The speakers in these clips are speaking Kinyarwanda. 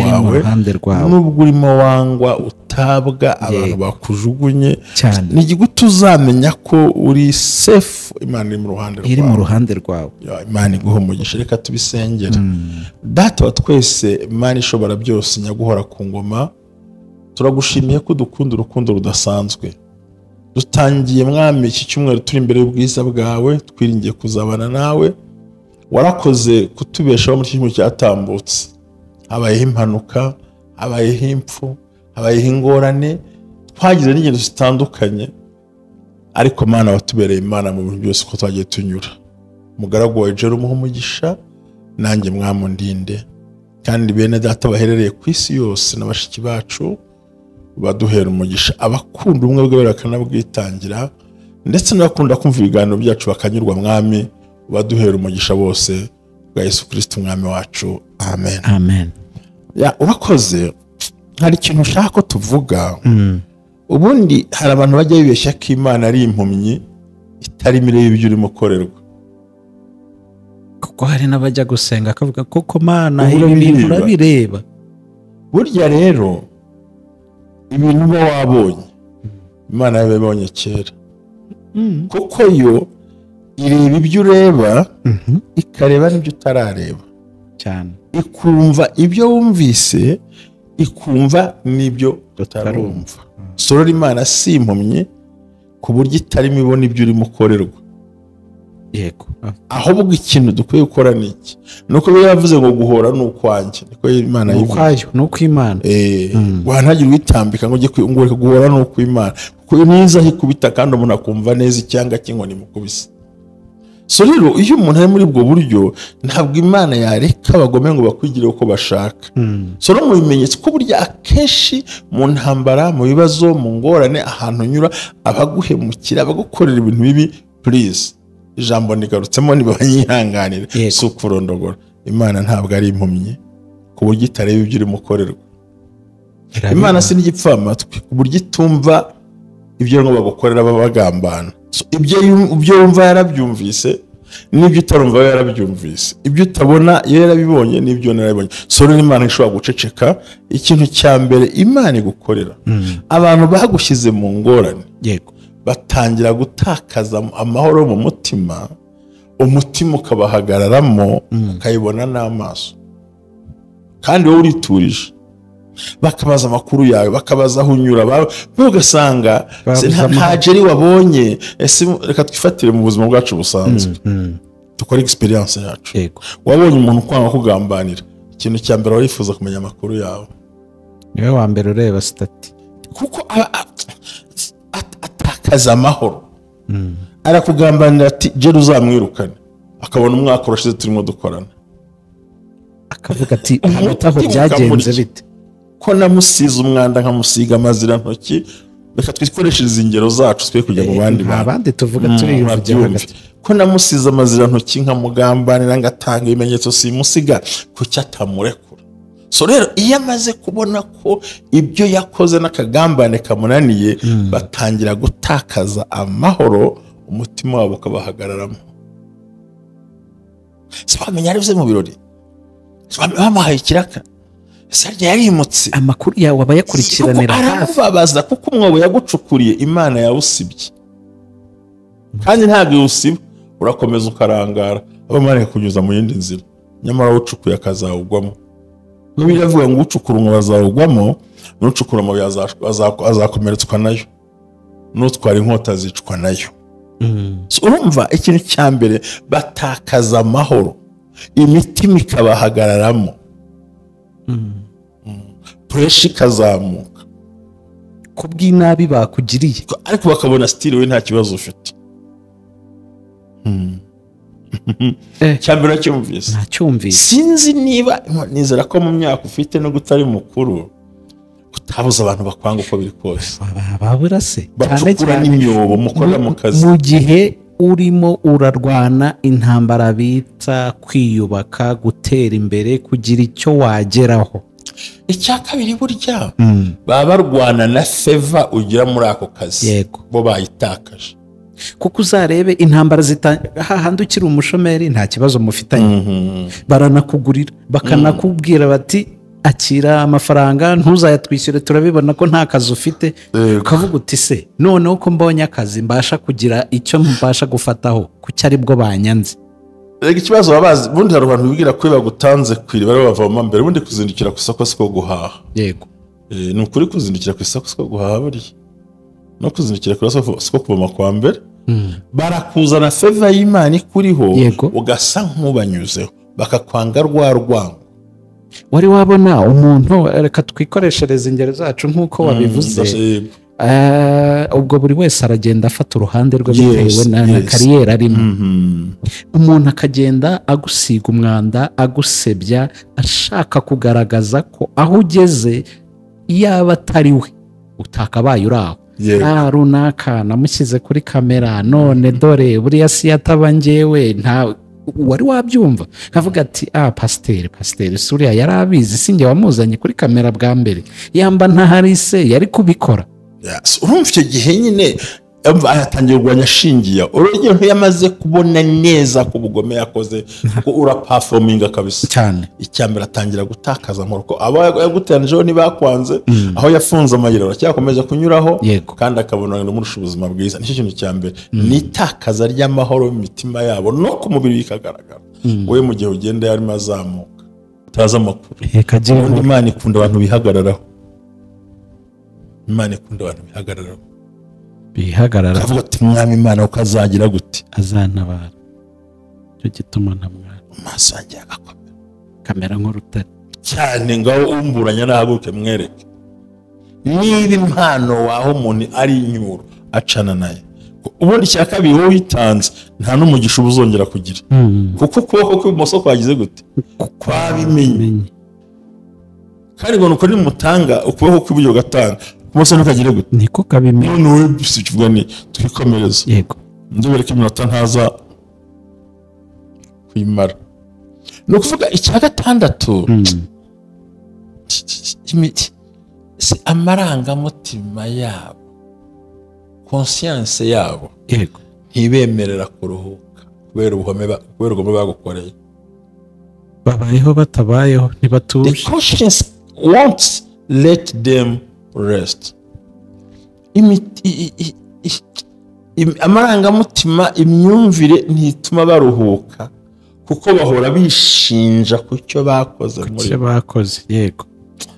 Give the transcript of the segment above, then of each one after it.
rwawe, ruhande rwawe. Nubwo urimo wangwa, utabwa, abantu bakujugunye, Cyane. ni gute uzamenya ko uri safe Imana iri mu ruhande Iri mu rwawe? ruhande rwawe. Ya, Imana iguha umugisha. Reka tubisengere. Data wa twese, Imana ishobora byose, nyaguhora ku ngoma, turagushimiye ko dukunda urukundo rudasanzwe. Dutangiye, Mwami, iki cyumweru turi imbere y'ubwiza bwawe, twiringiye kuzabana nawe. Warakoze kutubeshaho muri iki cyumweru cyatambutse. Habayeho impanuka, habayeho impfu, habayeho ingorane, twagize n'ingendo zitandukanye, ariko Mana, watubereye Imana mu bintu byose uko twagiye tunyura. Umugaragu wawe Jero umuhe umugisha, nanjye Mwami undinde, kandi bene data baherereye ku isi yose na bashiki bacu baduhera umugisha, abakunda ubumwe bwe bakanabwitangira, ndetse n'abakunda kumva ibiganiro byacu bakanyurwa, Mwami, baduhera umugisha bose, bwa Yesu Kristo Umwami wacu, amen. Amen. Ya, urakoze. Hari ikintu ushaka ko tuvuga. Ubundi hari abantu bajya bibeshya ko Imana ari impumyi itarimo ireba ibyo urimo ukorerwa. Kuko hari n'abajya gusenga akavuga koko: "Mana, Ubu ibi bintu urabireba. urabireba." Burya rero ibintu uba wabonye, Imana yabibonye kera, kuko yo ireba ibyo ureba, ikareba n'ibyo utarareba, ikumva ibyo wumvise, ikumva n'ibyo utarumva. So rero Imana si impumyi ku buryo itarimo ibona ibyo urimo ukorerwa. Ahubwo ikintu dukwiye gukora ni iki? Ni uko biba yavuze ngo guhora ni ukwanjye, niko Imana Ni yivuze. Ukwayo, ni ukw'Imana. Ntagire uwitambika ngo ujye ngo reka guhora ni ukw'Imana, kuko niza aho ikubita kandi umuntu akumva neza icyanga cy'inkoni imukubise. So rero iyo umuntu ari muri ubwo buryo, ntabwo Imana yareka abagome ngo bakwigire uko bashaka. So no mu bimenyetso ko burya akenshi mu ntambara, mu bibazo, mu ngorane, ahantu unyura, abaguhemukira, abagukorera ibintu bibi, please, ijambo nigarutsemo ntibanyihanganire, si ukurondogora, Imana ntabwo ari impumyi ku buryo itareba ibyo urimo ukorerwa. Imana si n'igipfamatwi ku buryo itumva ibyo ngo bagukorera baba bagambana. So, ibyo wumva yarabyumvise, n'ibyo utarumva we yarabyumvise, ibyo utabona iyo yarabibonye, n'ibyo narabibonye. So rero Imana ishobora guceceka. Ikintu cya mbere Imana igukorera, abantu bagushyize mu ngorane batangira gutakaza amahoro mu mutima, umutima ukabahagararamo, ukayibona n'amaso kandi wowe uriturije. Bakabaza amakuru yawe, bakabaza aho unyura, ugasanga Babuze nta amahoro. Jeri wabonye. Ese reka twifatire mu buzima bwacu busanzwe, dukore experience yacu. Wabonye umuntu ukwanga kugambanira, ikintu cya mbere wifuza kumenya amakuru yawe. Niwe wa mbere ureba status. Kuko atakaza amahoro. Arakugambanira ati: "Jeri uzamwirukane," akabona umwaka urashize turimo dukorana. Akavuga ati: "Hagati aho Umutima byagenze ukamurya. bite?" Ko namusize umwanda, nkamusiga amazirantoki. Reka twikoreshereze ingero zacu, twe kujya mu bandi Nta bantu. bandi tuvuga, turivugira Babyumve. hagati. Ko namusize amazirantoki, nkamugambanira, ngatanga ibimenyetso simusiga, kuki atamurekura? So rero iyo amaze kubona ko ibyo yakoze n'akagambane kamunaniye, batangira gutakaza amahoro, umutima wabo ukabahagararamo. Si wamenya yarivuze mu birori, Si wamenya bamuhaye ikiraka, ese harya yarimutse? Amakuru yawe aba yakurikiranira Kuko hafi. Aramubabaza, kuko umwobo yagucukuriye Imana yawusibye, kandi ntabwo iwusiba, urakomeza ukarangara, abamarayika kunyuza mu yindi nzira, nyamara ucukuye akazawugwamo. Bibiliya ivuga ngo ucukura umwobo azawugwamo, n'ucukura amabuye azakomeretswa nayo, n'utwara inkota azicwa nayo. So, urumva ikintu cya mbere, batakaza amahoro, imitima ikabahagararamo, pressure ikazamuka. Ku bw'inabi bakugiriye. Ariko bakabona still we nta kibazo ufite. Cya mbere uracyumvise? Ntacyumvise. Sinzi niba nizera ko mu myaka ufite no utari mukuru utabuze abantu bakwanga uko biri kose. Babura se? Cyane Bacukura cyane n'imyobo mukorera mu kazi. Mu gihe urimo urarwana intambara bita kwiyubaka, gutera imbere, kugira icyo wageraho. Icya kabiri, burya baba barwana na favor ugira muri ako kazi. Bo bayitakaje. Kuko uzarebe intambara zita hahandi ukiri umushomeri, nta kibazo mufitanye, baranakugurira, bakanakubwira bati Akira amafaranga, ntuzayatwishyure, turabibona ko nta kazi ufite. Ukavuga uti se noneho ko mbonye akazi mbasha kugira icyo mbasha gufataho, kuki aribwo banyanze? Rega ikibazo babazi, ubundi hari abantu bibwira ko iyo bagutanze ku iriba aribo bavoma mbere. Ubundi kuzindukira ku isoko siko guhaha. Ni ukuri, kuzindukira ku isoko siko guhaha, buriya no kuzindukira ku isoko siko kuvoma kwa mbere. Barakuzana favor y'Imana ikuriho, ugasa nk'ubanyuzeho, bakakwanga rwa rwango. Wari wabona umuntu, reka twikoreshereze ingero zacu nk'uko wabivuze, ubwo buri wese aragenda afata uruhande rwe bitewe na carrière arimo. Umuntu akagenda agusiga umwanda, agusebya, ashaka kugaragaza ko aho ugeze yaba atari we utakabaye uri aho. Ah, runaka namushyize kuri kamera, none dore buriya si yataba njyewe nta. Wari wabyumva nkavuga ati ah, pasiteri suriya yari abizi, si njye wamuzanye kuri kamera bwa mbere, yamba ntahari se yari kubikora? Yes. Urumva icyo gihe nyine yatangiye kurwanya ashingiye urugero ntiyamaze kubona neza ko ubugome yakoze, kuko uraperforminga kabisa. Cyane. Icya mbere atangira gutakaza amahoro, ko aba yaguteranyijeho ntibakwanze, aho yafunze amayira aracyakomeza kunyuraho, kandi akabona ngo umurusha ubuzima bwiza. Nicyo kintu cya mbere, ni itakaza ry'amahoro mu mitima yabo no ku mubiri bikagaragara. Wowe mu gihe ugenda yarimo azamuka utazi amakuru. Reka agire Ubundi inkuru. Imana ikunda abantu bihagararaho, Imana ikunda abantu bihagararaho. Bihagarara. Akavuga ati mwami Imana, uko azagira gute? Azantabara, icyo gituma ntamwana. Amaso yanjye agakomera. Kamera nk'urutare. Cyane. Ngaho umburanya nahaguruke mwereke niba impano waho umuntu ari inyuro acana nayo. Ubundi icya kabiri, wowe uyitanze nta n'umugisha uba uzongera kugira, kuko ukuboko kw'ibumoso kwagize gute? Kwabimenye. Menye. Kandi ngo nuko nimutanga, ukuboko kw'iburyo gatanga, ibumoso ntukagire gute? Niko kabimenya. None wowe kivuga ni twikomereze. Yego. Ndebere ko iminota ntaza kuyimara. Ni ukuvuga icya gatandatu, si amarangamutima yabo, conscience yabo ntibemerera kuruhuka kubera ubugome bagukoreye. Babayeho batabayeho. The Ntibatuje. conscience won't let them rest. Amarangamutima, imyumvire ntituma baruhuka, kuko bahora bishinja ku cyo bakoze muri Icyo bakoze, yego.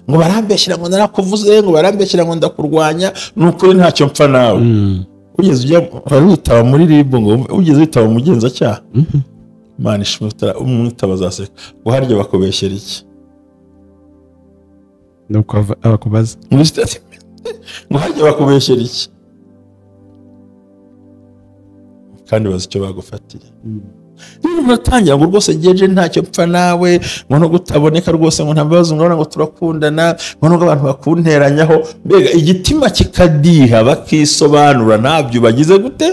Ngo barambeshyira ngo narakuvuze, ngo barambeshyira ngo ndakurwanya. Ni ukuri ntacyo mpfa nawe. Ugeze ujya wari witaba muri RIB, ngo ugeze witaba umugenzacyaha? Imana ishimwe, umwitaba azaseka ngo harya bakubeshyera iki? Nuko abakubaza. Muri statement ngo harya bakubeshyera iki, kandi bazi icyo bagufatiye. Rero uratangira ngo rwose ngeje ntacyo mpfa nawe, ngo no gutaboneka rwose ngo nta mbabazi, ngo urabona ngo turakundana, ngo nubwo abantu bakunteranyaho. Mbega igitima kikadiha, bakisobanura ntabyo bagize gute?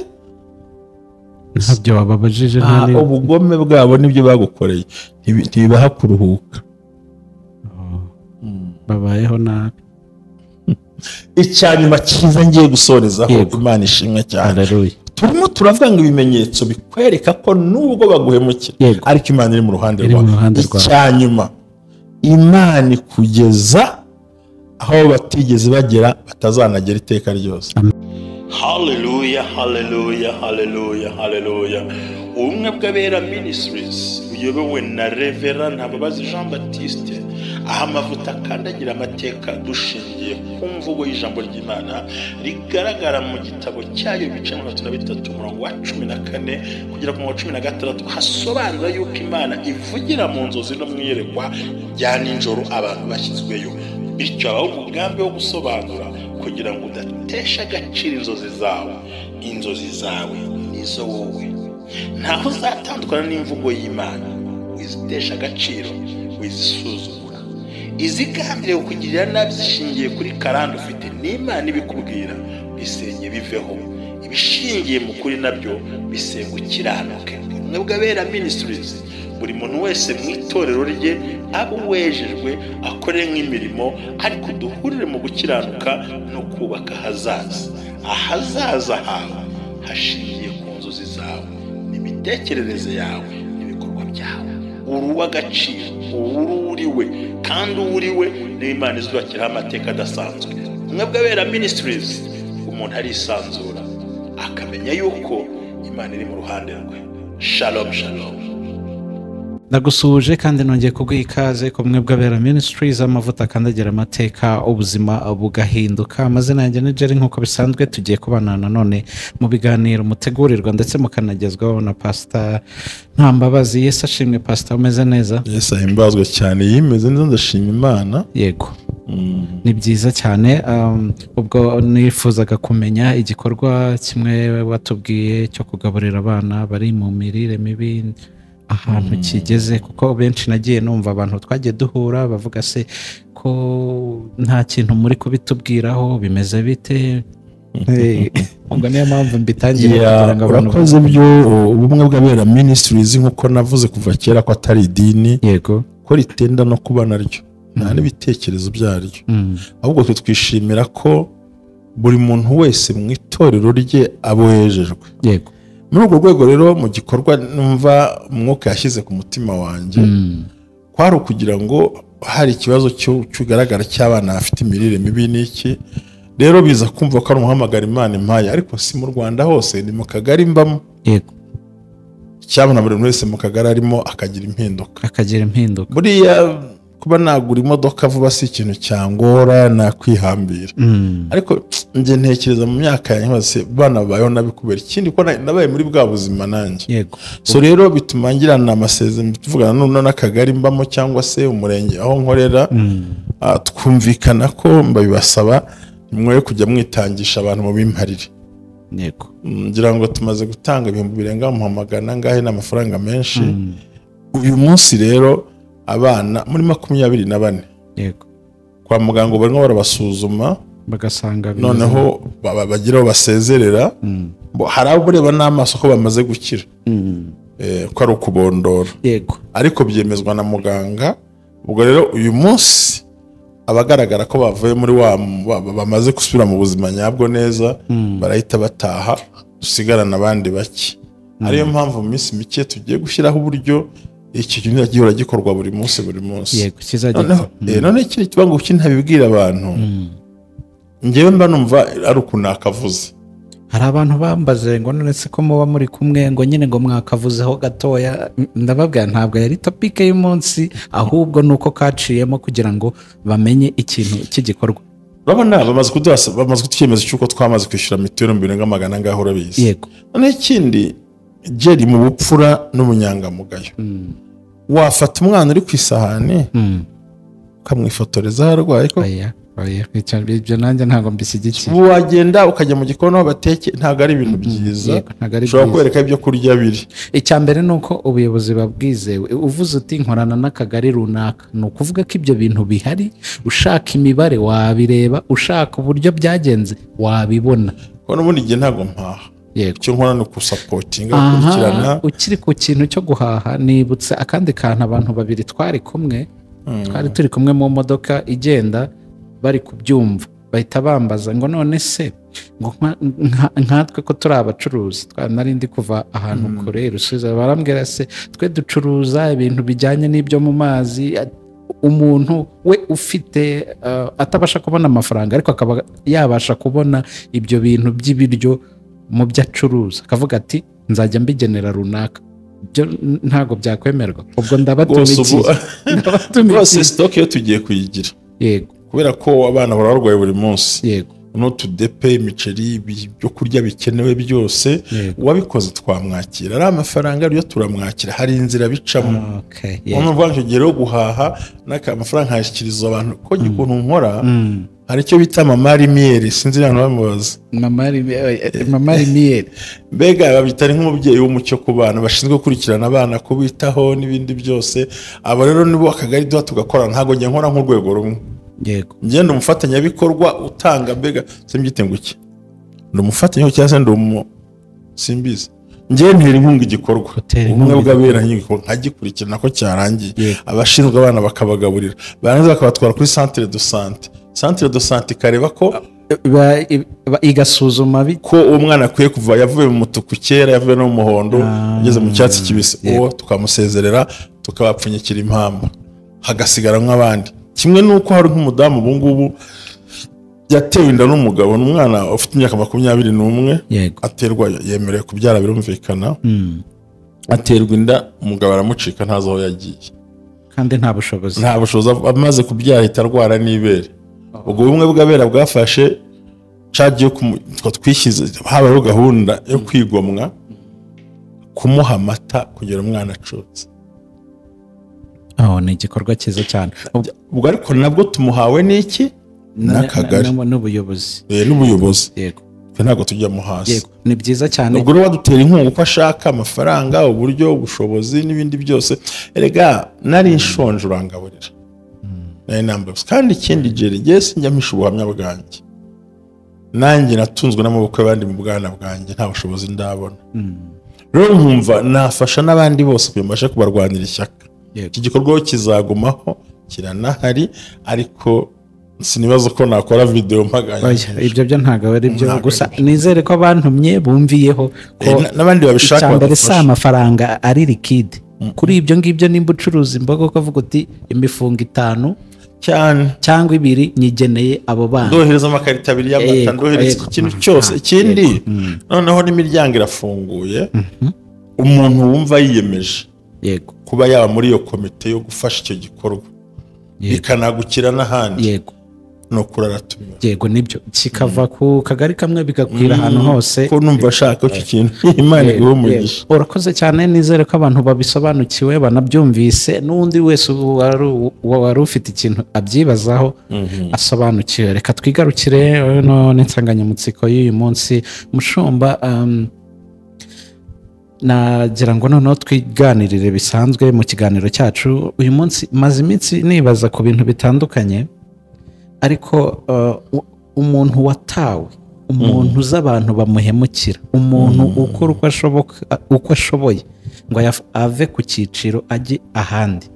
Ntabyo wababajije nta Ubugome bwabo nibyo bagukoreye ntibibaha kuruhuka. Babayeho nabi. Icya nyuma cyiza ngiye gusorezaho, Imana ishimwe cyane. Haleluya. Turimo turavuga ngo ibimenyetso bikwereka ko nubwo baguhemukira, ariko Imana iri mu ruhande Iri mu rwawe. ruhande rwawe. Icya nyuma, Imana ikugeza aho batigeze bagera, batazanagera iteka ryose. Haleluya, haleluya, haleluya, haleluya! Ubumwe bw'Abera Ministries buyobowe na Reverend Ntababazi Jean Baptiste, aho amavuta akandagira amateka, dushingiye ku mvugo y'ijambo ry'Imana rigaragara mu gitabo cyayo, ibice 33, umurongo wa 14 kugera ku murongo wa 16, hasobanura yuko Imana ivugira mu nzozi no mu iyerekwa rya nijoro abantu bashyizweyo. Bityo habaho umugambi wo gusobanura kugira ngo udatesha agaciro inzozi zawe. Inzozi zawe nizo wowe, ntaho uzatandukana n'imvugo y'Imana. Wizitesha agaciro, wizisuzugura. Izigambiriye kukugirira nabi zishingiye kuri karande ufite n'Imana ibikubwira, bisenye biveho. Ibishingiye mu kuri nabyo bisenga ukiranuke. Ubumwe bw'Abera Ministries, buri muntu wese mu itorero rye abe uwejejwe, akore nk'imirimo, ariko duhurire mu gukiranuka no kubaka ahazaza. Ahazaza hawe hashingiye ku nzozi zawe n'imitekerereze yawe n'ibikorwa byawe. Uri uw'agaciro. Uwuriwe kandi uwuriwe niyo Imana izubakiraho amateka adasanzwe. Ubumwe bw'Abera Ministries, umuntu arisanzura akamenya yuko Imana iri mu ruhande rwe. Shalom, shalom. Ndagusuhuje kandi nongeye kuguha ikaze ku Bumwe bw'Abera Ministries, amavuta akandagira amateka, ubuzima bugahinduka. Amazina yanjye ni Jerry, nk'uko bisanzwe tugiye kubana nanone mu biganiro mutegurirwa ndetse mukanagezwaho na Pastor Ntambabazi. Yesu ashimwe. Pastor, umeze neza? Yesu ahimbazwe cyane, yimeze neza, ndashima Imana. Yego, ni byiza cyane. Ubwo nifuzaga kumenya igikorwa kimwe watubwiye cyo kugaburira abana bari mu mirire mibi ahantu kigeze, kuko benshi nagiye numva abantu twagiye duhura bavuga se ko nta kintu muri kubitubwiraho, bimeze bite? Ubwo niyo mpamvu mbitangira kugira ngo abantu Urakoze. Byo Ubumwe bw'Abera Ministries, nk'uko navuze kuva kera ko atari idini, yego ko ritenda no kuba naryo, nta n'ibitekerezo byaryo, ahubwo twe twishimira ko buri muntu wese mu itorero rye abo yejejwe. Muri urwo rwego rero, mu gikorwa numva Umwuka yashyize ku mutima wanjye, kwari ukugira ngo hari ikibazo kigaragara cy'abana bafite imirire mibi n'iki. Rero biza kumva ko ari umuhamagara Imana impaye, ariko si mu Rwanda hose, ni mu kagari mbamo. Cyabona buri muntu wese mu kagari arimo akagira impinduka. Akagira impinduka. Buriya kuba nagura imodoka vuba si ikintu cyangora, nakwihambira, ariko njye ntekereza mu myaka yanjye hose bana babayeho nabi kubera ikindi, ko nabaye muri bwa buzima nanjye. So rero bituma ngirana amasezerano, tuvugana n'akagari mbamo cyangwa se umurenge aho nkorera, twumvikana ko mbabibasaba mwe kujya mwitangisha abantu mu bimparire. Ngira ngo tumaze gutanga ibihumbi birenga mu magana angahe, ni amafaranga menshi. Uyu munsi rero abana muri 24 kwa muganga barimo barabasuzuma, bagasanga noneho bagira aho basezerera. Hari abo ureba n'amaso ko bamaze gukira, ko ari ukubondora, ariko byemezwa na muganga. Ubwo rero uyu munsi abagaragara ko bavuye muri wa bamaze gusubira mu buzima nyabwo neza, barahita bataha, dusigarana abandi bake. Ariyo mpamvu mu minsi mike tugiye gushyiraho uburyo iki kintu gihora gikorwa buri munsi buri munsi. Yego, kizajya Noneho ikindi kiba ngo kuki ntabibwira abantu, njyewe mba numva ari ukuntu nakavuze. Hari abantu bambaze ngo none se ko muba muri kumwe, ngo nyine ngo mwakavuzeho gatoya. Ndababwira ntabwo yari topic y'umunsi, ahubwo nuko kaciyemo kugira ngo bamenye ikintu cy'igikorwa. Urabona bamaze kuduha, bamaze kutwemeza cy'uko twamaze kwishyura mituweli mu birenga magana angahe, urabizi. Noneho ikindi, Jerry, mu bupfura n'ubunyangamugayo, wafata umwana uri ku isahani ukamwifotoreza aho arwaye ko? Oya oya, ibyo nanjye ntabwo mbishyigikiye. Ubu wagenda ukajya mu gikoni aho bateke, ntabwo ari ibintu byiza. Yego, ntabwo ari ushobora byiza. kwereka ibyo kurya biri. Icya mbere ni uko ubuyobozi buba bwizewe. Uvuze uti nkorana n'akagari runaka, ni ukuvuga ko ibyo bintu bihari. Ushaka imibare wabireba, ushaka uburyo byagenze wabibona. Kuko n'ubundi igihe ntabwo mpaha, icyo nkora ni ukusupportinga, gukurikirana. Ukiri ku kintu cyo guhaha, nibutse akandi kantu. Abantu babiri twari kumwe, twari turi kumwe mu modoka igenda, bari kubyumva bahita bambaza ngo none se ngo nkatwe ko turi abacuruzi, nari ndi kuva ahantu kure i Rusizi, barambwira se twe ducuruza ibintu bijyanye n'ibyo mu mazi, umuntu we ufite atabasha kubona amafaranga ariko akaba yabasha kubona ibyo bintu by'ibiryo mu byo acuruza, akavuga ati nzajya mbigenera runaka, byo ntabwo byakwemerwa? Ubwo Rwose ndabatumikiye, ndabatumikiye. Rwose stock yo tugiye kuyigira, kubera ko abana bahora barwaye buri munsi, n'utudepe, imiceri, ibyo kurya bikenewe byose. Uwabikoze twamwakira, ari amafaranga ariyo turamwakira, hari inzira bicamo. Umuntu uvuga ngo icyo gihe guhaha n'aka amafaranga nkayashyikiriza abantu, ko njye ukuntu nkora, hari icyo bita mama rimiyeri, sinzi abantu bamubaza. Mama rimiyeri. Mbega babita ari nk'umubyeyi w'umucyo ku bana, bashinzwe gukurikirana abana, kubitaho n'ibindi byose. Abo rero nibo akagari duha tugakorana. Ntabwo njye nkora nk'urwego rumwe. Ngenda umufatanyabikorwa utanga, mbega simbyite ngo iki, ndi umufatanyabikorwa cyangwa se ndi umu, simbizi. Njyewe ntera inkunga igikorwa. Utera Ubumwe inkunga. bw'Abera igikorwa, nkagikurikirana ko cyarangiye. Abashinzwe abana bakabagaburira, barangiza bakabatwara kuri centre de santé, centre de santé ikareba ko Igasuzuma ko uwo mwana akwiye kuva, yavuye mu mutuku kera, yavuye no mu muhondo, ageze mu cyatsi kibisi, uwo tukamusezerera, tukabapfunyikira impamba. Hagasigara nk'abandi. Kimwe n'uko hari nk'umudamu ubu ngubu yatewe inda n'umugabo, n'umwana ufite imyaka 21, aterwa, yemerewe kubyara birumvikana, aterwa inda, umugabo aramucika ntazi aho yagiye, kandi nta bushobozi, nta bushobozi. Amaze kubyara ahita arwara n'ibere. Ubwo bumwe bw'abera bwafashe cagiye twishyize, habaho gahunda yo kwigomwa kumuha amata kugira umwana acutse. Ni igikorwa cyiza cyane. Ubwo ariko nabwo tumuhawe n'iki? N'akagari n'ubuyobozi. N'ubuyobozi. Yego. Ntabwo tujyamo hasi. Yego, ni byiza cyane. Ubwo rero wadutera inkunga uko ashaka, amafaranga, uburyo, ubushobozi n'ibindi byose. Erega nari nshonje urangaburira. Nari nambaye. Kandi ikindi Jerry, njye sinjya mpisha ubuhamya bwanjye. Nanjye natunzwe n'amaboko y'abandi mu bwana bwanjye, nta bushobozi ndabona. Rero nkumva nafasha n'abandi bose kugira ngo mbashe kubarwanira ishyaka. Iki gikorwa kizagumaho, kiranahari, ariko sinibaza ko nakora video mpaganya. Ibyo byo ntago ari byo gusa. Nizere ko abantumye bumviyeho ko n'abandi babishaka badufasha. Si amafaranga ari liquide kuri ibyo ngibyo. Nimba ucuruza imboga ukavuga uti imifungo 5 cyane cyangwa 2 nyigeneye abo bana, ndohereza amakarita 2 y'amata, ndohereza ikintu cyose. Ikindi noneho n'imiryango irafunguye, umuntu wumva yiyemeje yego kuba yaba muri iyo komite yo gufasha icyo gikorwa bikanagukira n'ahandi, yego no kuraratumira. Yego nibyo, kikava ku kagari kamwe bigakwira ahantu hose. Ko numva ashaka icyo kintu, Imana iguhe umugisha. Urakoze cyane, nizere ko abantu babisobanukiwe banabyumvise, n'undi wese wari ufite ikintu abyibazaho asobanukiwe. Reka twigarukire none insanganyamatsiko y'uyu munsi. Mushumba, nagira ngo noneho twiganirire bisanzwe mu kiganiro cyacu uyu munsi. Maze iminsi nibaza ku bintu bitandukanye, ariko umuntu watawe, umuntu uzi abantu bamuhemukira, umuntu ukora uko ashoboye ngo ave ku cyiciro ajye ahandi.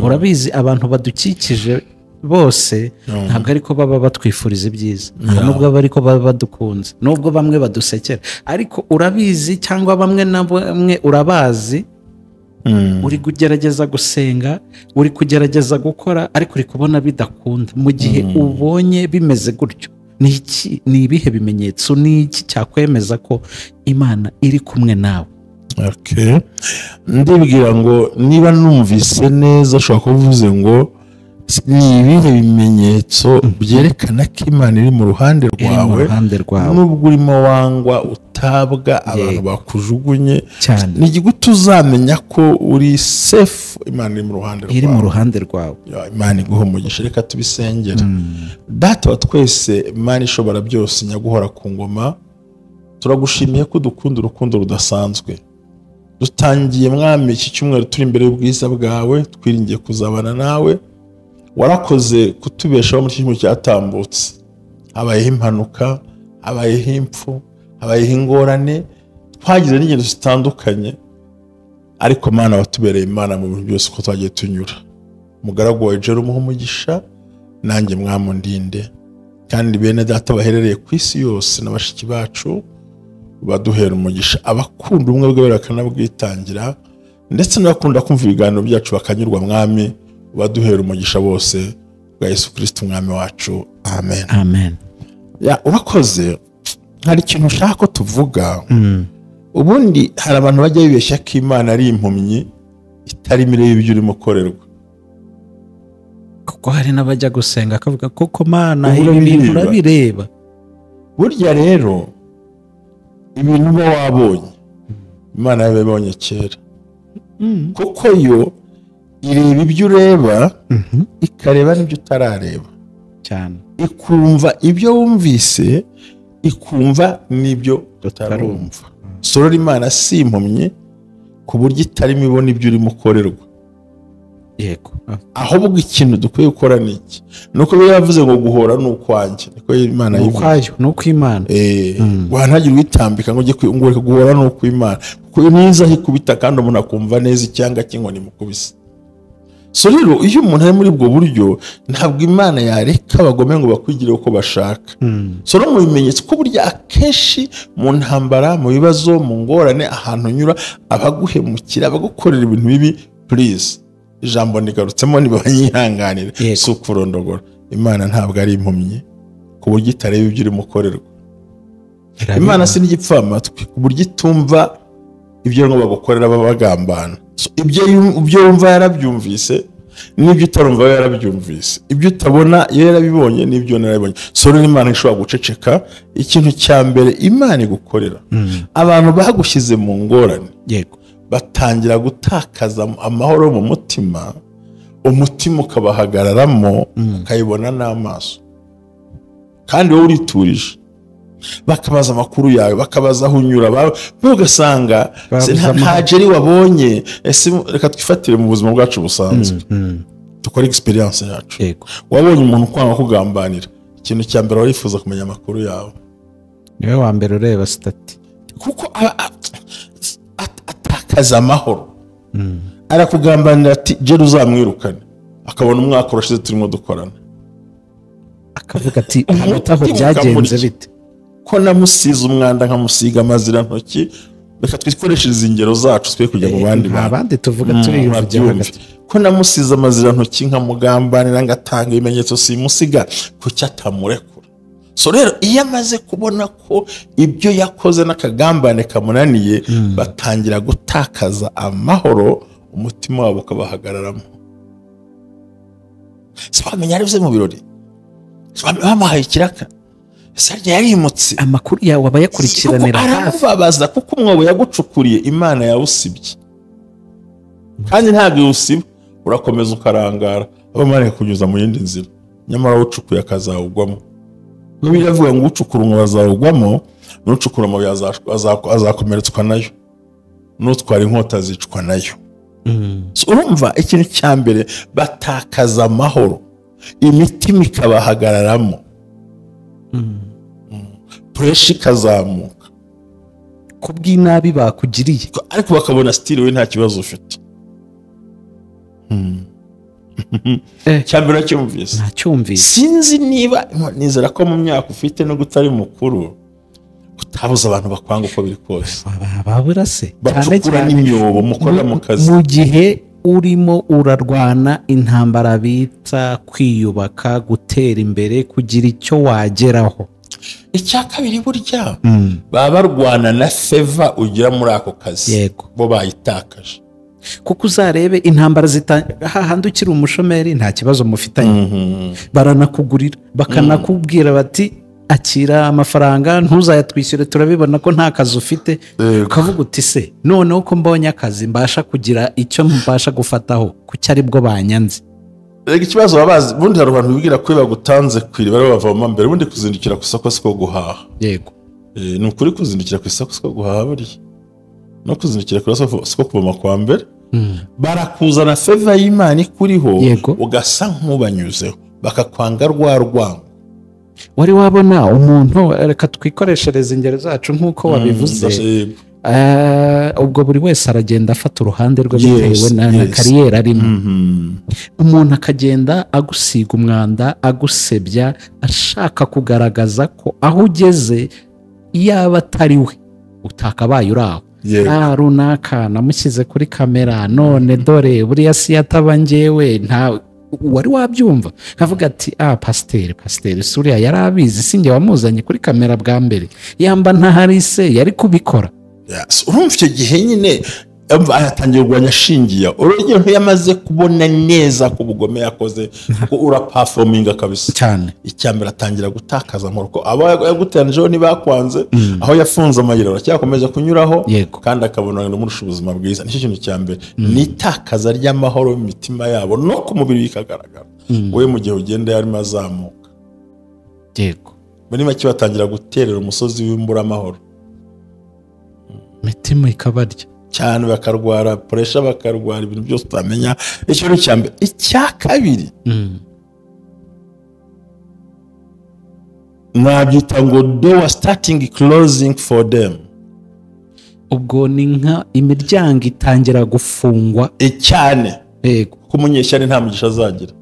Urabizi abantu badukikije bose ntabwo ariko baba batwifuriza ibyiza, nubwo aba ariko baba badukunze, nubwo bamwe badusekera, ariko urabizi cyangwa bamwe na bamwe urabazi. Uri kugerageza gusenga, uri kugerageza gukora, ariko uri kubona bidakunda. Mu gihe ubonye bimeze gutyo, ni ibihe bimenyetso, ni iki cyakwemeza ko Imana iri kumwe nawe? Okay. Ndibwira ngo niba numvise neza, ushobora kuvuze ngo ni ibihe bimenyetso byerekana ko Imana iri mu ruhande rwawe, nubwo urimo wangwa, utabwa, abantu bakujugunye cyane. Ni igute uzamenya ko uri safe, Imana iri mu ruhande rwawe, iri mu ruhande rwawe. Imana iguhe umugisha. Reka tubisengere. Data wa twese, Imana ishobora byose, nyaguhora ku ngoma, turagushimiye ko dukunda urukundo rudasanzwe. Dutangiye mwami iki cyumweru turi imbere y'ubwiza bwawe, twiringiye kuzabana nawe. Warakoze kutubeshaho muri kimwe cyatambutse. Habayeho impanuka, habayeho impfu, habayeho ingorane, twagize n'ingendo zitandukanye, ariko Mana watubereye Imana mu bintu byose uko twagiye tunyura. Umugaragu wawe Jerry umuhe umugisha, nanjye mwamundinde, kandi bene data baherereye ku isi yose na bashiki bacu baduhera umugisha, abakunda ubumwe bwawe bakanabwitangira, ndetse n'abakunda kumva ibiganiro byacu bakanyurwa mwami, baduhera umugisha bose bwa Yesu Kristo umwami wacu. Amen. Amen. Ya, urakoze. Hari ikintu ushaka ko tuvuga. Ubundi hari abantu bajya bibeshya ko Imana ari impumyi itarimo ireba ibyo urimo korerwa. Kuko hari n'abajya gusenga akavuga koko Mana ibi bintu urabireba. Burya rero ibintu uba wabonye Imana yabibonye kera. Kuko yo ireba ibyo ureba, ikareba n'ibyo utarareba cyane, ikumva ibyo wumvise, ikumva n'ibyo utarumva. Sorora Imana si impumyi ku buryo itarimo ibona ibyo urimo ukorerwa. Yego. Ahubwo ikintu dukwiye gukora ni iki? Nuko biba yavuze ngo guhora ni ukwanjye, niko Imana yivuze, ni uko Imana ntagire uwitambika ngo ujye ngo guhora ni uko Imana, kuko niza ikubita kandi umuntu akumva neza icyanga cy'inkoni mukubise. So rero iyo umuntu ari muri ubwo buryo, ntabwo Imana yareka abagome ngo bakwigire uko bashaka. So no mu bimenyetso ko burya akenshi mu ntambara, mu bibazo, mu ngorane, ahantu unyura, abaguhemukira, abagukorera ibintu bibi, please Ijambo nigarutsemo nibanyihanganire, si ukurondogora. Imana ntabwo ari impumyi ku buryo itareba ibyo urimo ukorerwa. Imana si n'igipfamatwi ku buryo itumva ibyo ngo bagukorera babagambana. Ibyo wumva yarabyumvise, n'ibyo utarumva yarabyumvise, ibyo utabona yarabibonye, n'ibyo narabibonye. So rero Imana ishobora guceceka. Ikintu cya mbere Imana igukorera, abantu bagushyize mu ngorane, yego, batangira gutakaza amahoro mu mutima, umutima ukabahagararamo, ukayibona n'amaso, kandi wowe uriturije. Bakabaza amakuru yawe, bakabaza aho unyura, ugasanga nta jeri wabonye. Ese reka twifatire mu buzima bwacu busanzwe, dukore experience yacu. Wabonye umuntu kwanga kugambanira, ikintu cya mbere warifuza kumenya amakuru yawe, niwe wa mbere ureba stati, kuko atakaza amahoro. Arakugambanira ati jeri uzamwirukane, akabona umwaka urashize turimo dukorana, akavuga ati aho byagenze bite ko namusize umwanda nkamusiga amazira ntoki. Reka twikoreshereze ingero zacu twe kujya mu bandi bantu, abandi tuvuga turi hagati. Ko namusize amazira ntoki nkamugambanira ngatanga ibimenyetso simusiga, kuki atamurekura? So rero iyo amaze kubona ko ibyo yakoze n'akagambane kamunaniye, batangira gutakaza amahoro, umutima wabo ukabahagararamo. Si wamenya ari mu birori, bamuhaye ikiraka, yarimutse, amakuru yawe abayakurikiranira hafi, aramubabaza kuko umwobo yagucukuriye Imana yawusibye, kandi ntabwo iwusiba, urakomeza ukarangara, abamara kunyuza mu yindi nzira, nyamara ucukuye akazawugwamo. Bibiliya ivuga ngo ucukura umwobo azawugwamo, n'ucukura amabuye azakomeretswa nayo, n'utwara inkota azicwa nayo. Urumva ikintu cya mbere, batakaza amahoro, imitima ikabahagararamo, pureshi ikazamuka kubw'inabi bakugiriye, ariko bakabona style we nta kibazo ufite. Cyambere cyumvise, ntacyumvise. Sinzi niba nizera ko mu myaka ufite no gutari mukuru utabuza abantu bakwanga uko biri kose, babura se bacukura n'imyobo mukora mu kazi. Mu gihe urimo urarwana intambara bita kwiyubaka, gutera imbere, kugira icyo wageraho. Icya kabiri, burya baba barwana na favor ugira muri ako kazi, bo bayitakaje. Kuko uzarebe intambara hahandi ukiri umushomeri nta kibazo mufitanye, baranakugurira, bakanakubwira bati akira amafaranga ntuzayatwishyure, turabibona ko nta kazi ufite. Ukavuga uti se noneho ko mbonye akazi mbasha kugira icyo mbasha gufataho, kuki aribwo banyanze? Rega ikibazo babazi, ubundi hari abantu bibwira ko bagutanze ku iriba bavoma mbere, ubundi kuzindukira ku isoko siko guhaha. Yego, ni ukuri kuzindukira ku isoko siko guhaha, buriya no kuzindukira ku isoko siko kuvoma kwa mbere. Barakuzana favor y'Imana ikuriho, ugasa nk'ubanyuzeho, bakakwanga rwa rwango. Wari wabona umuntu, reka twikoreshereze ingero zacu nk'uko wabivuze, ubwo buri wese aragenda afata uruhande rwe bitewe na kariyeri arimo. Umuntu akagenda agusiga umwanda, agusebya, ashaka kugaragaza ko aho ugeze yaba atari we utakabaye uri aho. Runaka namushyize kuri kamera, none dore buriya si yataba njyewe, nta wari wabyumva. Nkavuga ati pasiteri suriya yari abizi, sinjye wamuzanye kuri kamera bwa mbere, yamba ntahari se yari kubikora. Urumva icyo gihe nyine atangiye kurwanya ashingiye urugero yamaze kubona neza ko ubugome yakoze, kuko uraperforminga kabisa cyane. Icya mbere atangira gutakaza amahoro, ko aba yaguteranyijeho ntibakwanze, aho yafunze amayira aracyakomeza kunyuraho, kandi akabona n'umurusha ubuzima bwiza. Nicyo kintu cya mbere, ni itakaza ry'amahoro mu mitima yabo no ku mubiri bikagaragara. Wowe mu gihe ugenda yarimo azamuka, yego, muri make batangira guterera umusozi w'imburamahoro, imitima ikabarya cyane, bakarwara pressure, bakarwara ibintu byose utamenya. Icyo cya mbere. Icya kabiri, nabyita ngo door starting closing for them. Ubwo ni nka imiryango itangira gufungwa cyane. Yego, kuko umunyeshyari nta mugisha azagira,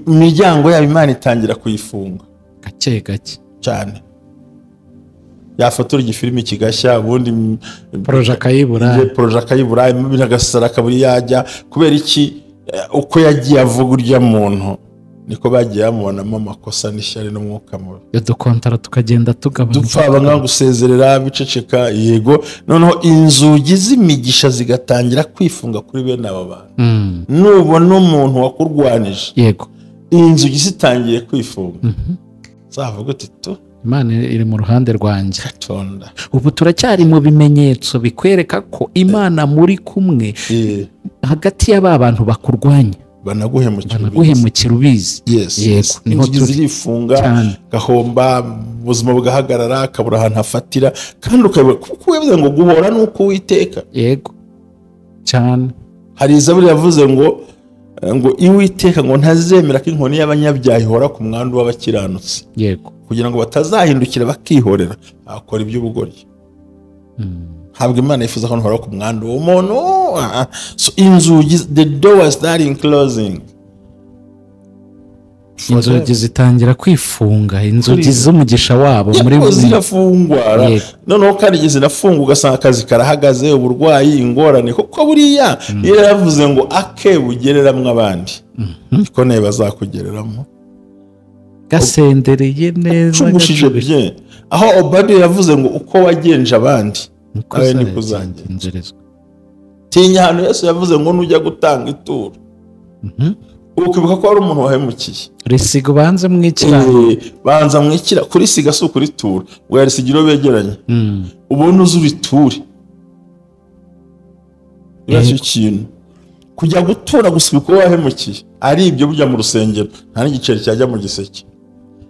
imiryango yabo Imana itangira kuyifunga gake gake cyane. Yafotora igifilimi kigashya, ubundi proje akayibura, ibintu agasara akaburi yajya. Kubera iki? Uko yagiye avuga urya muntu, niko bagiye bamubonamo amakosa n'ishyari n'umwuka mubi. Udukontara tukagenda tugabanuka. Dupfa, banga gusezerera, biceceka. Yego, noneho inzugi z'imigisha zigatangira kwifunga kuri bene abo bantu. Nubona umuntu wakurwanije, inzugi zitangiye kwifunga, zavuga uti tu Imana iri mu ruhande rwanjye. Katonda. Ubu turacyari mu bimenyetso bikwereka ko Imana muri kumwe hagati y'aba bantu bakurwanya, banaguhemukira. Banaguhemukira ubizi. Yes. Yego, niho Inzugi turi. zirifunga, Cyane. gahomba, ubuzima bugahagarara, akabura ahantu hafatira, kandi ukabura, kuko yavuze ngo guhora ni uko Uwiteka. Yego, cyane. Hari Zaburi yavuze ngo Iwiteka ngo ntazemera ko inkoni y'abanyabyaha ihora ku mwandu w'abakiranutsi, kugira ngo batazahindukira bakihorera akora iby'ubugoryi. Ntabwo Imana yifuza ko ntuhora ku mwandu w'umuntu. Ah, ah. So inzugi, the doors starting closing. Inzugi zitangira kwifunga, inzugi z'umugisha wabo muri Yego, zirafungwa. Noneho kandi igihe zirafungwa, ugasanga akazi karahagaze, uburwayi, ingorane, kuko buriya iyo yaravuze ngo ake bugereramwo abandi, niko nawe bazakugereramo. Gasendereye neza. Ucugushije. Gacubije. Bye aho Obadiya yavuze ngo uko wagenje abandi, Niko nawe niko uzagenza. uzagenzerezwa. Tinya ahantu Yesu yavuze ngo nujya gutanga ituro, ukibuka ko hari umuntu wahemukiye, risiga ubanze mwikirano. Banza mwikira, kurisiga si ukuritura, ngo yarisigira iyo begeranye, ubone uzi uriture. Niba cyo kintu kujya gutura gusa uko wahemukiye ari ibyo, bujya mu rusengero nta n'igiceri cyajya mu giseke,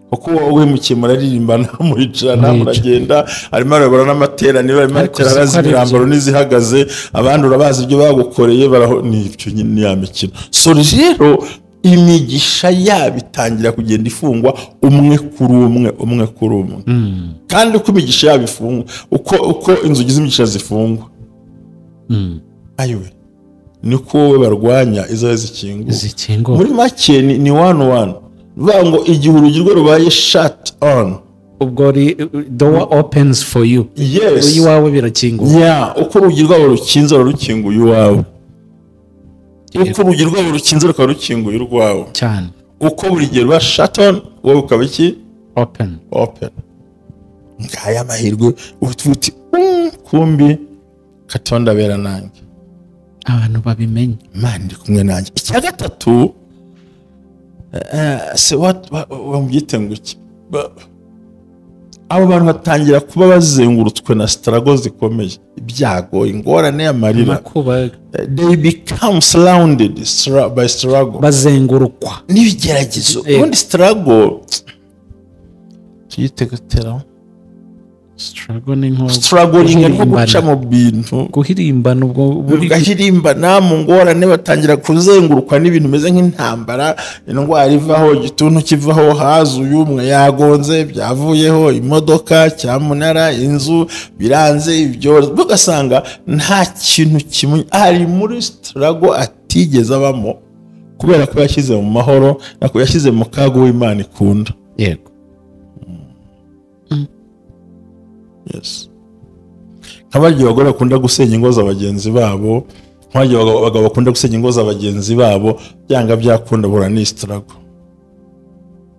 kuko uwo uhemukiye muraririmbana, muricarana, Murica. muragenda, arimo arayobora n'amateraniro, arimo Ariko aratera, si ko arazi ari imyambaro byo. n'izihagaze, abandi urabazi ibyo bagukoreye, baraho ni ibyo nyine, ni ya mikino. So rero imigisha yabo itangira kugenda ifungwa umwe kuri umwe, umwe kuri umwe. Kandi uko imigisha yabo ifungwa, uko inzugi z'imigisha zifungwa, ayiwe, niko wowe barwanya izawe zikinguka. Zikinguka. Muri make ni one one, bivuga ngo igihe urugi rwe rubaye shut on, Ubwo door opens for you. Yes. Iwawe birakinguka. Yeah, uko urugi rwabo rukinze, ruba rukinguye iwawe. Uko urugi rwabo rukinze, rukaba rukinguye urwawe. Uko buri gihe ruba shut on, wowe ukaba iki? Open. Open. Ngaya amahirwe, uti uti kumbi Katonda abera nanjye." Abantu babimenye. Imana iri kumwe nanjye. Icya gatatu, se wabyite ngo iki? Abo bantu batangira kuba bazengurutswe na struggle zikomeye, ibyago, ingorane, amarira. Amakuba. They become surrounded by struggle. Bazengurukwa n'ibigeragezo. Ubundi struggle tuyite gutera? Struggle ni nko Struggling ni nko guca guhirimbana. mu bintu. Guhirimbana, ubwo buri Ugahirimbana mu ngorane, batangira kuzengurukwa n'ibintu bimeze nk'intambara, indwara ivaho, igituntu kivaho, haza uyu umwe yagonze byavuyeho, imodoka cyamunara, inzu biranze, ibyorezo, ugasanga nta kintu kimwe ari muri struggle atigeze abamo, kubera ko yashyize mu mahoro, nako yashyize mu kaga w'Imana ikunda. Yes. Nk'abarya abagore bakunda gusenya ingo za bagenzi babo, nk'abarya abagabo bakunda gusenya ingo za bagenzi babo, byanga byakunda bahura n'iyi struggle,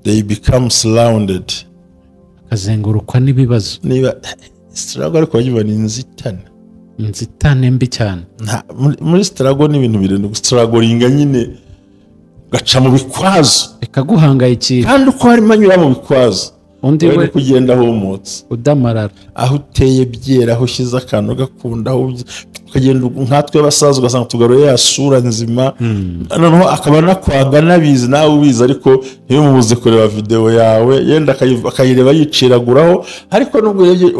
they become surrounded. Akazengurukwa n'ibibazo. Niba struggle ariko bagiye ni inzitane. Inzitane mbi cyane. Muri struggle ni ibintu birindwi, strugglinga nyine gaca mu bikwazo. Bikaguhangayikira. Kandi uko harimo anyura mu bikwazo, undi we we kugenda ahumutse, udamarara. Aho uteye byera, aho ushyize akantu gakunda, aho ukagenda, nkatwe abasaza ugasanga tugaruye ya sura nzima, noneho akaba anakwanga anabizi, nawe ubizi, ariko ntibimubuze kureba videwo yawe, yenda akayireba yiciraguraho, ariko nubwo urebye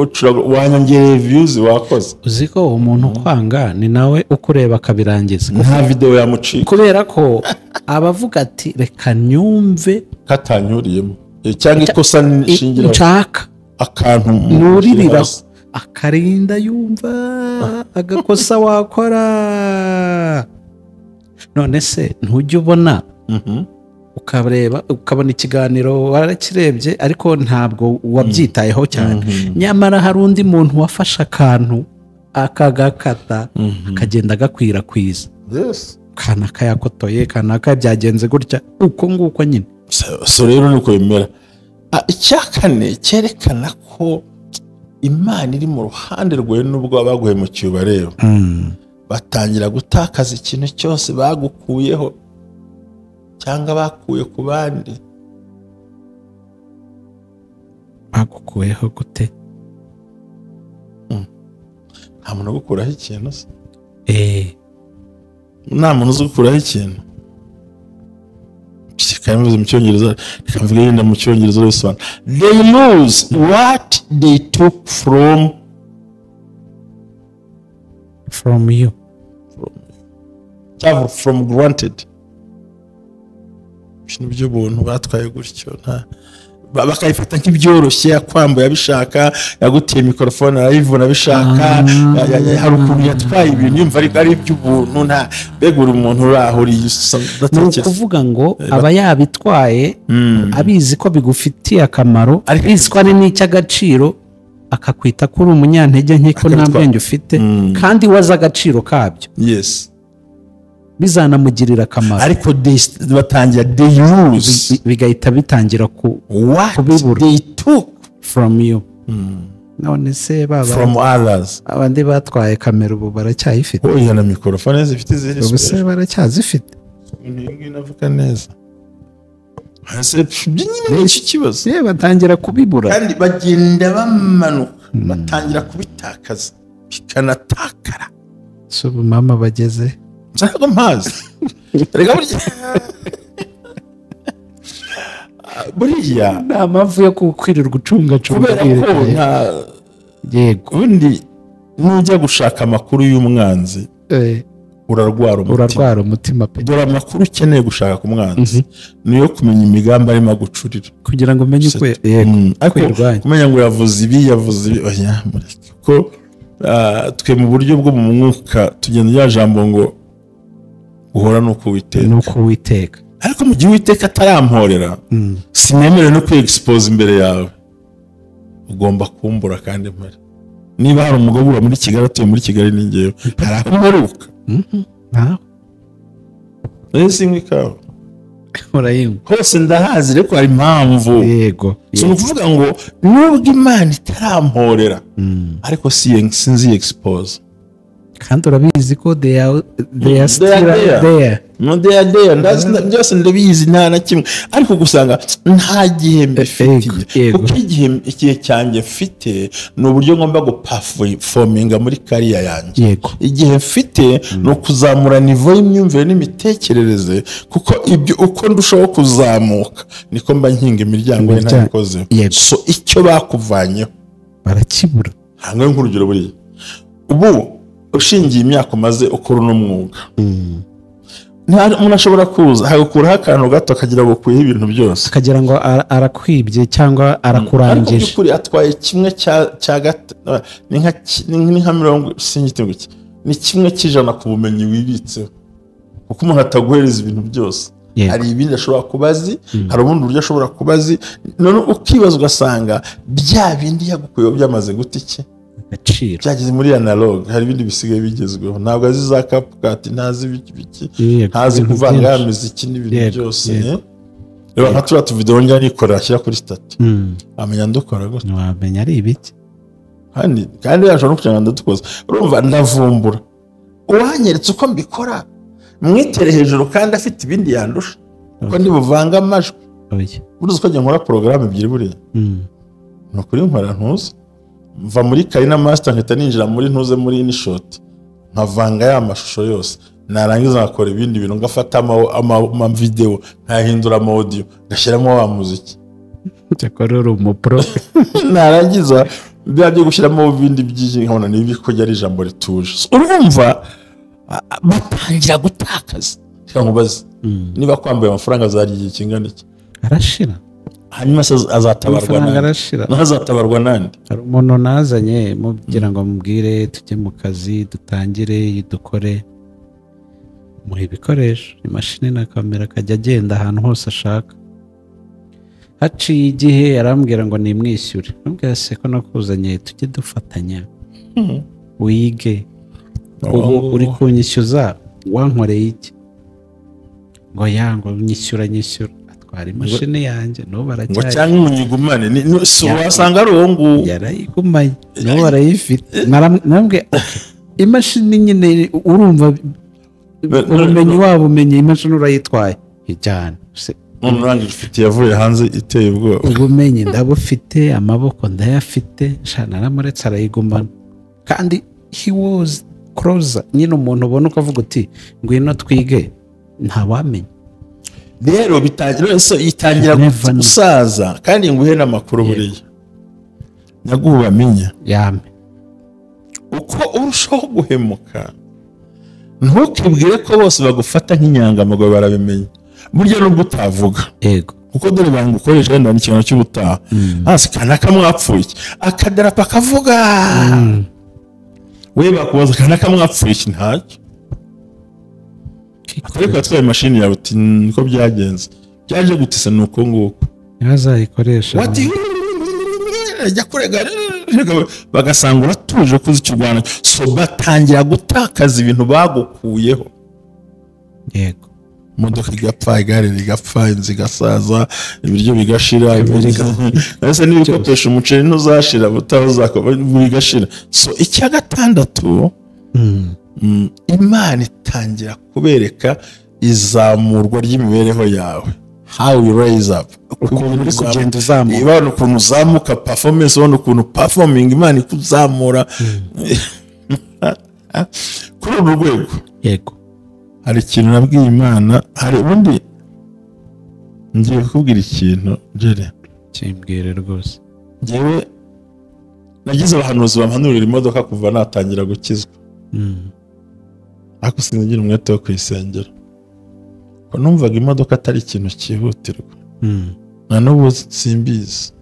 wanyongereye views, wakoze. Uzi ko umuntu ukwanga ni nawe ukureba akabirangiza. Nta videwo yamucika. Kubera ko aba avuga ati: "Reka nyumve." Katanyuriyemo cyangwa ikosa nshingiraho. Nshaka akantu nuririra, akarinda yumva agakosa wakora. None se ntujya ubona, ukareba ukabona ikiganiro warakirebye, ariko ntabwo wabyitayeho cyane, nyamara hari undi muntu wafashe akantu akagakata, akagenda agakwirakwiza? Yes. Kanaka yakotoye, kanaka byagenze gutya, uko nguko nyine. So rero nuko bimera. Icya kane cyerekana ko Imana iri mu ruhande rwawe nubwo baguhemukiye ubareba, batangira gutakaza ikintu cyose bagukuyeho cyangwa bakuye ku bandi. Bagukuyeho gute? Nta muntu ugukuraho ikintu se? Nta muntu uzi gukuraho ikintu. Reka mu Cyongereza, reka mvuge yenda mu Cyongereza bisobanura. They lose what they took from you. Cyangwa from granted. Ibintu by'ubuntu batwaye gutyo, nta bakayifata nk'ibyoroshye. Yakwambuye abishaka, yaguteye mikorofone arayivuna abishaka, hari ukuntu yatwaye ibintu yumva ariko ari iby'ubuntu. Nta mbega uri umuntu uri aho uri. Ni ukuvuga ngo aba yabitwaye abizi ko bigufitiye akamaro, abizi ko ari n'icy'agaciro, akakwita ko uri umunyantege nke, ko nta bwenge ufite, kandi we azi agaciro kabyo. Yes. Bizanamugirira akamaro. Ariko batangira they lose, bigahita bitangira what kubibura. They took from you. None se baba from others. Abandi batwaye kamera ubu baracyayifite? Oya, na mikorofone zifite izindi. Ubu se baracyazifite? Iyi ngiyi navuga neza. Ese nyine ni iki kibazo? Ye, batangira kubibura. Kandi bagenda bamanuka, batangira kubitakaza, bikanatakara. Si ubu mama bageze? Ntabwo mpazi. Reka buriya nta mpamvu yo kwirirwa ucungacunga. Kubera ko nta Yego. Ubundi nujya gushaka amakuru y'umwanzi, urarwara umutima. Urarwara umutima pe. Dore amakuru ukeneye gushaka ku mwanzi niyo kumenya imigambi arimo agucurira, kugira ngo umenye uko, yego, Ariko kwirwanya. kumenya ngo yavuze ibi, yavuze ibi, oya, mureke. Kuko twe mu buryo bwo mu mwuka tugenda rya jambo ngo uhora ni uko Uwiteka. Ni uko Uwiteka. Ariko mu gihe Uwiteka ataramporera, sinemerewe no kwiexpose imbere yawe. Ugomba kumbura kandi mpari. Niba hari umugabo uba muri Kigali, atuye muri Kigali, ni njyewe. Hari aho mperuka. Ntaho. Rero sinywa ikawa. Urayinywa. Hose ndahazi, ariko hari impamvu. So ni ukuvuga ngo nubwo Imana itaramporera, ariko sinzi expose. Kandi urabizi ko they are still They are there. there. No, they are there. Ndazi, byose ndabizi, nta na kimwe, ariko gusanga nta gihe mbifitiye, kuko igihe cyanjye mfite ni uburyo ngomba guperforminga muri career yanjye. Igihe mfite ni ukuzamura niveau y'imyumvire n'imitekerereze, kuko ibyo uko ndushaho kuzamuka niko mba nkinga imiryango ye ntabikozeho. So icyo bakuvanyeho barakibura. Ntabwo nk'urugero, buriya ubu ushingiye imyaka umaze ukora uno mwuga, umuntu ashobora kuza agakuraho akantu gato akagira ngo ukuyeho ibintu byose, akagira ngo arakwibye cyangwa arakurangije. Ariko by'ukuri atwaye kimwe cya ni nka mirongo singite ngo iki, ni 1% ku bumenyi wibitseho, kuko umuntu ataguhereza ibintu byose. Hari ibindi ashobora kuba azi, hari ubundi buryo ashobora kuba azi, none ukibaza ugasanga bya bindi yagukuyeho byamaze guta iki? Agaciro. Byageze muri analog. Hari ibindi bisigaye bigezweho, ntabwo azi za CapCut, ntazi ibiki biki, ntazi Ibintu kuvanga ya byinshi. miziki n'ibintu byose. Reba nka turiya tuvidewo njya nikorera ashyira kuri status, amenya ndukora gute? Ntiwamenya ari ibiki. Kandi yashobora no kugira ngo ndadukoze. Urumva ndavumbura uwanyeretse uko mbikora, mwitere hejuru kandi afite ibindi yandusha, kuko ndibuvange amajwi. Oya. Buriya uko njya nkora porogaramu ebyiri buriya, ni ukuri nkora ntuzi, mva muri KineMaster nkahita ninjira muri ntuze muri InShot, nkavanga ya mashusho yose, narangiza nkakora ibindi bintu, ngafata amavidewo nkayahindura ama audio, ngashyiramo wa muziki. Cyakora uri umupro. Narangiza bya byo gushyiramo ibindi byinshi, nkabona niba ko ari ijambo rituje. So, urumva batangira gutakaza. Reka nkubaze, niba kwambaye amafaranga azarya igihe kingana iki? Arashira. Hanyuma se azatabarwa Amafaranga nande? arashira. Azatabarwa nande? Hari umuntu nazanye mubwira ngo mubwire tujye mu kazi, dutangire dukore, muha ibikoresho, imashini na kamera, akajya agenda ahantu hose ashaka. Haciye igihe arambwira ngo nimwishyure. Nubwira se ko nakuzanye tujye dufatanya wige, ubu uri kunyishyuza, wankoreye iki? Ngo yango nyishyura atwara imashini yanjye n'ubu ngo cyangwa umunyigumane wasanga ari uwo nguwo yarayigumanye n'ubu arayifite. Narambwiye imashini nyine urumva ubumenyi waba umenye imashini urayitwaye ijyana. None urangije ufite yavuye hanze iteye ubwoba. Ubumenyi ndabufite, amaboko ndayafite, naramuretse arayigumana. Kandi he was closer nyine, umuntu ubona ukavuga uti ngwino twige, ntawamenya. Rero bitangira gusaza kandi nguhe n'amakuru buriya nyaguhu bamenya yame. Uko urushaho guhemuka ntukibwire ko bose bagufata nk'inyangamugayo, barabimenya burya nubwo utavuga. Yego, kuko dore bangukoresha wenda n'ikintu cy'ubutaha hasi kanaka mwapfuye akadarapo akavuga we bakubaza kanaka mwapfuye iki ntacyo ariko yatwaye imashini yawe uti niko byagenze byaje gutise nuko nguko ntazayikoresha ajya kurega bagasanga uratuje kuzi ikirwana. So batangira gutakaza ibintu bagukuyeho. Yego, imodoka igapfa, igare rigapfa, inzu igasaza, ibiryo bigashira, ese n'ibikopesha umuceri ntuzashira bigashira. So icya gatandatu, Imana itangira kubereka izamurwa ry'imibereho yawe. How you raise up, ukuntu uri kugenda uzamuka, ibana ukuntu uzamuka performance, ubona ukuntu performing Imana ikuzamura kuri uru rwego. Yego, hari ikintu nabwiye Imana, hari ubundi ngiye kukubwira ikintu Jere. Kimbwire rwose. Ngewe nagize abahanuzi bampanurira imodoka kuva natangira gukizwa. Ariko sinagira umwete wo kuyisengera. Ko numvaga imodoka atari ikintu cyihutirwa. Na n'ubu simbizi.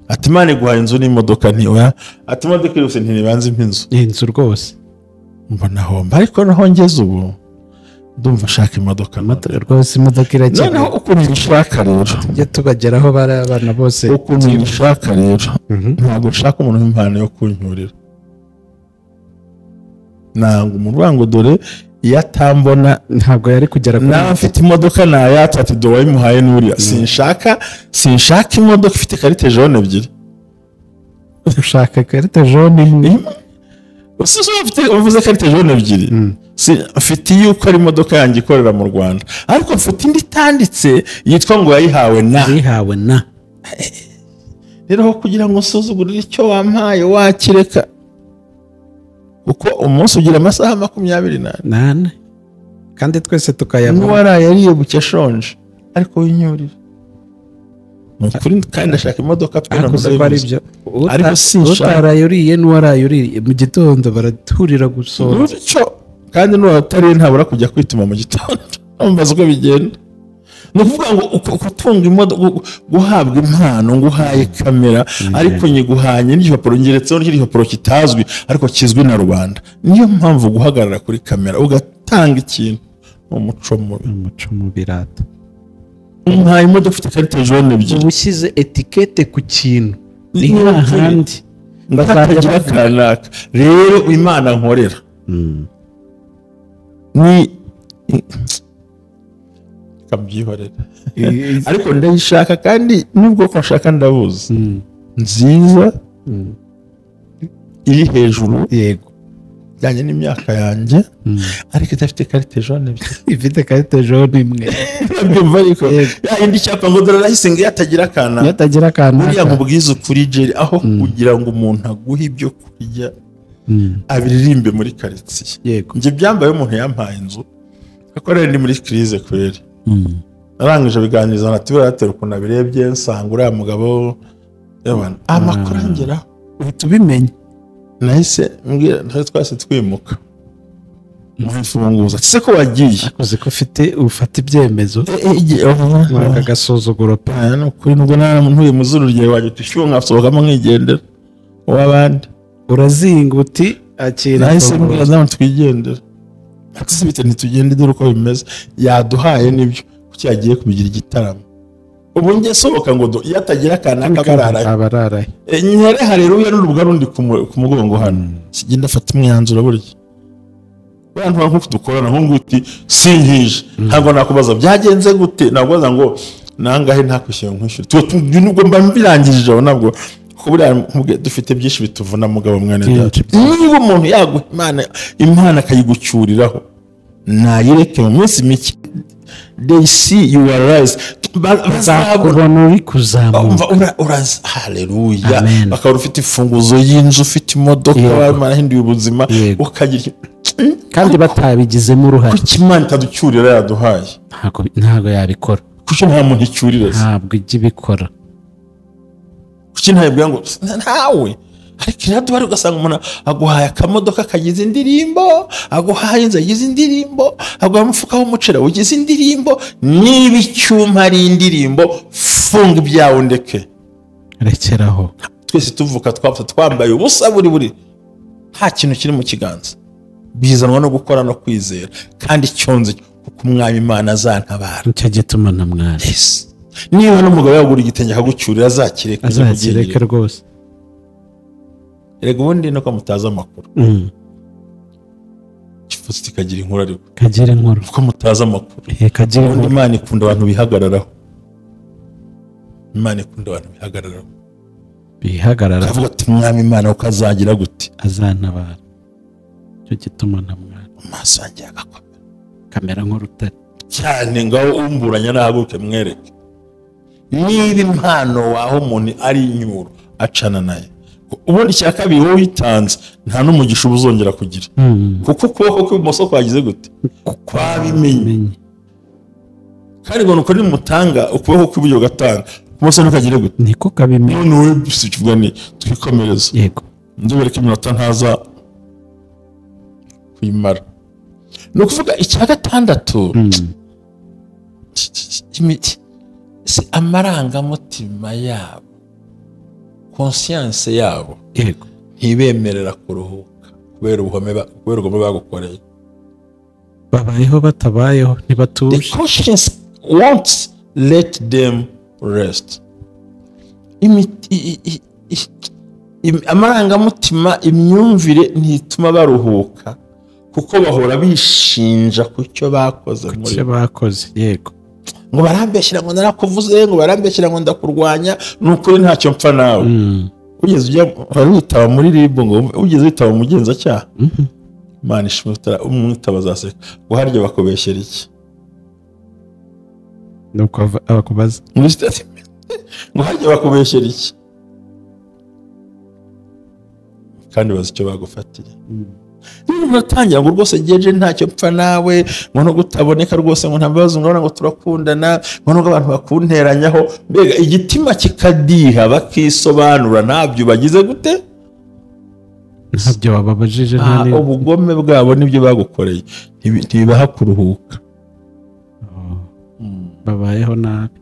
Ati Imana iguhaye inzu n'imodoka, nti oya. Ati imodoka yose ntibanze impa inzu. Inzu rwose. Mbona homba ariko naho ngeze ubu ndumva nshaka imodoka rwose, imodoka irakenewe. Noneho ukuntu nshaka rero tujye tubageraho bari abana bose. Ukuntu nshaka rero ntabwo nshaka umuntu w'impano yo kuncyurira. Nanga umuntu ngo dore iyo atambona ntabwo yari kugera kuri nawe mfite imodoka nayatsa ati dore wayimuhaye n'uriya. Sinshaka imodoka ifite karite jaune ebyiri. Ushaka karite jaune imwe. Uvuze karite jaune ebyiri. Mfite yuko ari imodoka yanjye ikorera mu Rwanda, ariko mfite indi itanditse yitwa ngo yayihawe na. Yayihawe na. Rero aho kugira ngo usuzugurire icyo wampaye wakireka, kuko umunsi ugira amasaha 24 kandi twese tukayabona. N'uwaraye ariye bucye ashonje ariko winyurira. Nukuri kandi ndashaka imodoka pe, ariko sinshaka. Utaraye uriye n'uwaraye uriye mu gitondo baraturira gusonza. Kandi n'uwatariye ntabura kujya kwituma mu gitondo. Umbaza uko bigenda. Ni ukuvuga ngo gutunga imodoka, guhabwa impano, nguhaye kamera ariko nyiguhanye n'igipapuro ngeretseho n'igipapuro kitazwi ariko kizwi na rubanda. Niyo mpamvu guhagarara kuri kamera ugatanga ikintu ni umuco mubi. Umuco mubi rata. Nta imodoka ifite karite jaune ebyiri. Uba ushyize etikete ku kintu ni hahandi bazajya kanaka. Rero Imana nkorera ni kabyihorera, ariko ndayishaka kandi nubwo ko nshaka ndabuze nziza iri hejuru. Yego, bijyanye n'imyaka yanjye, ariko idafite karite jaune ebyiri. Ifite karite jaune imwe. Ndabyumva ariko yindi cyapa ngo dore arahise ngo yatagira akana. Yatagira akana. Buriya nkubwize ukuri Jerry, aho kugira ngo umuntu aguhe ibyo kurya abiririmbe muri karitsiye. Yego, njye byambaye umuntu yampaye inzu ariko rero ndi muri crise kweri. Narangije biganiriza na tibera yatera ukuntu abirebye nsanga uriya mugabo yabana amakuru angera uhita ubimenya. Nahise mbwira twese twimuka mufunguza se ko wagiye akoze ko ufite ufata ibyemezo aka gasuzuguro pe. No kuri nubwo ntuye mu zuru ryawe wajya utishyuwe nkasohokamo nkigendera uw'abandi urazinga uti akira. Nahise mbwira nawe twigendera ati bite ntitugende dore uko bimeze yaduhaye nibyo kuki yagiye kubigira igitaramo. Ubu njye sohoka ngo iyo atagira akanaka abararaye nkereha rero uya n'urubwa rundi ku mugongo hano sigenda afata imyanzuro burya. Bantu nkuko dukorana nkungu uti sinkije, ntabwo nakubaza byagenze gute, nakubaza ngo nangahe ntakwishyura nkwishyura. Nubwo mba mbirangije aho, ntabwo kuko dufite byinshi bituvuna mugabo mwana data. Niba umuntu yaguha Imana akayigucyuriraho, nayireke mu minsi mike, they see you are rise, bazakubona uri kuzamuka. Uraza, haleluya, bakaba ufite imfunguzo y'inzu, ufite imodoka, Imana yahinduye ubuzima, ukagira kandi batabigizemo uruhare. Kuki Imana itaducyurira yaduhaye? Ntabwo yabikora. Kuki nta muntu icyurira? Ntabwo ijya ibikora. Kuki ntabwo ngo ntawe? Ariko iraduhari, ugasanga umuntu aguhaye akamodoka kagize indirimbo, aguhaye inzu agize indirimbo, aguhaye umufuka w'umuceri ugize indirimbo. Niba icyuma ari indirimbo, funga ibyawe ndeke, rekeraho. Twese tuvuka twapfa twambaye ubusa buri nta kintu kiri mu kiganza, bizanwa no gukora no kwizera. Kandi icyonzi kuko Umwami Imana azantabara, nicyo gituma na mwana. Niba n'umugabo yagura igitenge akagucyurira, azakireka, azakireka rwose. Erega ubundi nuko mutazi amakuru, kifutse kikagira inkuru, ariko kagira inkuru uko mutazi amakuru. Ubundi Imana ikunda abantu bihagararaho, Imana ikunda abantu bihagararaho, bihagarara. Akavuga ati Umwami Imana uko azagira gute, azantabara, nicyo gituma na mwana. Amaso yanjye agakomera kamera nk'urutare cyane. Ngaho umburanya nahaguruke mwereke. Niba impano waho umuntu ari inyuro, acana naye. Ubundi icya kabiri, wowe uyitanze nta n'umugisha uba uzongera kugira, kuko ukuboko kw'ibumoso kwagize gute, kwabimenye. Kandi ngo nuko nimutanga ukuboko kw'iburyo gatanga, ibumoso ntukagire gute, niko kabimenye. None wowe kivuga ni twikomereza. Yego, ndabereka iminota ntaza kuyimara. Ni ukuvuga icya gatandatu, amarangamutima yabo, conscience yabo ntibemerera kuruhuka kubera ubugome bagukoreye. Babayeho batabayeho, ntibatuje. The conscience won't let them rest. Amarangamutima, imyumvire ntituma baruhuka, kuko bahora bishinja ku cyo bakoze. Ku cyo bakoze, yego. Ngo barambeshyira ngo narakuvuze, ngo barambeshyira ngo ndakurwanya, ni ukuri ntacyo mpfa nawe. Ugeze ujya witaba muri RIB, ngo ugeze witaba umugenzacyaha, Imana ishimwe umwitaba azaseka ngo harya bakubeshyera iki? Nuko abakubaza ngo harya bakubeshyera iki? Kandi bazi icyo bagufatiye. Uratangira ngo rwose ngeje ntacyo mpfa nawe, ngo no gutaboneka rwose, ngo nta bibazo, ngo ngo turakundana, ngo nubwo abantu bakunteranyaho. Mbega igitima kikadiha, bakisobanura ntabyo bagize gute, ntabyo bababajije, ubugome bwabo nibyo bagukoreye ntibibaha kuruhuka. Babayeho nabi.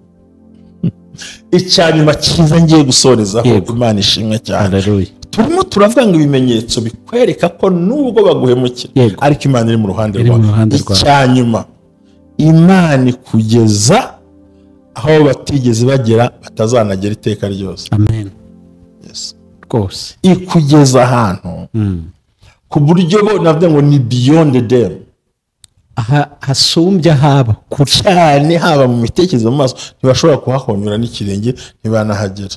Icyanyuma cyiza ngiye gusorezaho, Imana ishimwe cyane. Turimo turavuga ngo ibimenyetso bikwereka ko nubwo baguhemukira, ariko Imana iri mu ruhande rwawe. Icyanyuma, Imana ikugeza aho batigeze bagera, batazanagera iteka ryose. Amen. Yes. Rwose ikugeza ahantu ku buryo bo navuga ngo ni beyond them, hasumbye haba kure cyane, haba mu mitekerereze, mu maso ntibashobora kuhahonyura n'ikirenge, ntibanahagera.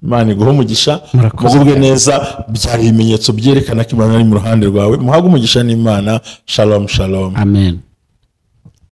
Imana iguhe umugisha, mugubwe neza. Byari ibimenyetso byerekana ko Imana ari mu ruhande rwawe. Muhabwe umugisha n'Imana. Shalom, shalom. Amen.